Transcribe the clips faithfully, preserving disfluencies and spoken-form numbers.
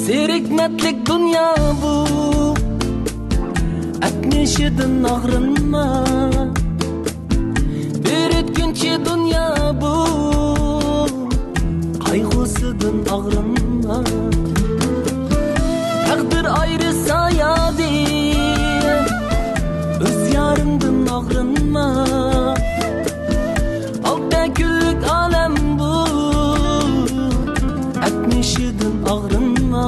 زېرىكمەتلىك دۇنيا بۇ، ئەتمىشىدىن ئاغرىنما. بىر ئۆتكۈنچى دۇنيا بۇ، قايغۇسىدىن ئاغرىنما. تەقدىر ئايرىسا يادىن، ئۆز يارىڭدىن ئاغرىنما. ئالتە كۈنلۈك ئالەم بۇ، ئەتمىشىدىن ئاغرىنما.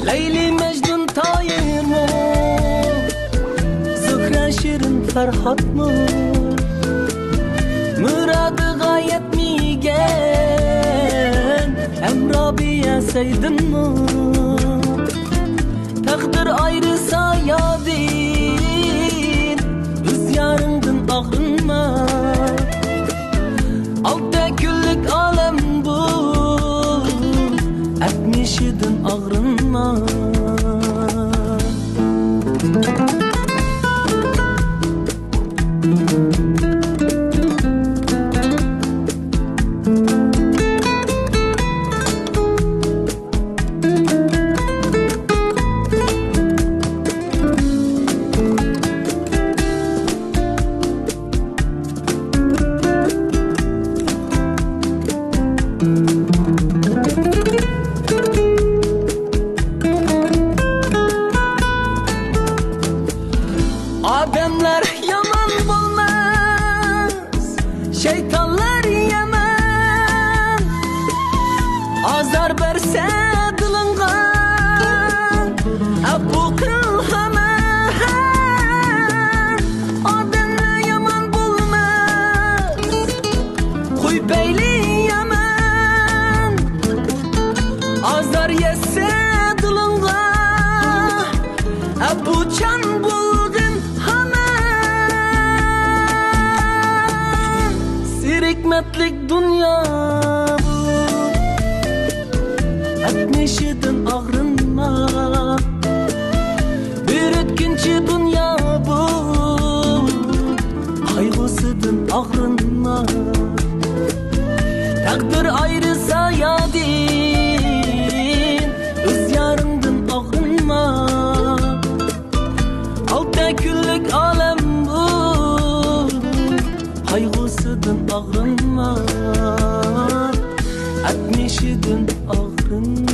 لەيلى مەجنۇن تايىرمۇ، زۇھرە شېرىن پەرھاتمۇ، مۇرادىغا يەتمىگەن ھەم رابىيە سەيدىنمۇ. تەقدىر ئايرىسا يادىن، ئۆز يارىڭدىن ئاغرىنما. ئالتە كۈنلۈك ئالەم بۇ، ئەتمىشىدىن ئاغرىنما. ئادەملەر يامان بولماس، شەيتانلار يامان. ئازار بەرسە دىلىڭغا، ئەپۇ قىل ھامان. ئادەملەر يامان بولماس، قوي پەيلى يامان. ئازار يەتسە دىلىڭغا، ئەپۇچان بولغىن ھامان. زېرىكمەتلىك دۇنيا بۇ، ئەتمىشىدىن ئاغرىنما. بىر ئۆتكۈنچى دۇنيا بۇ، قايغۇسىدىن ئاغرىنما. تەقدىر ئايرىسا يادىن، ئۆز يارىڭدىن ئاغرىنما. ئالتە كۈنلۈك ئالەم بۇ، قايغۇسىدىن ئاغرىنما. ئەتمىشىدىن ئاغرىنما.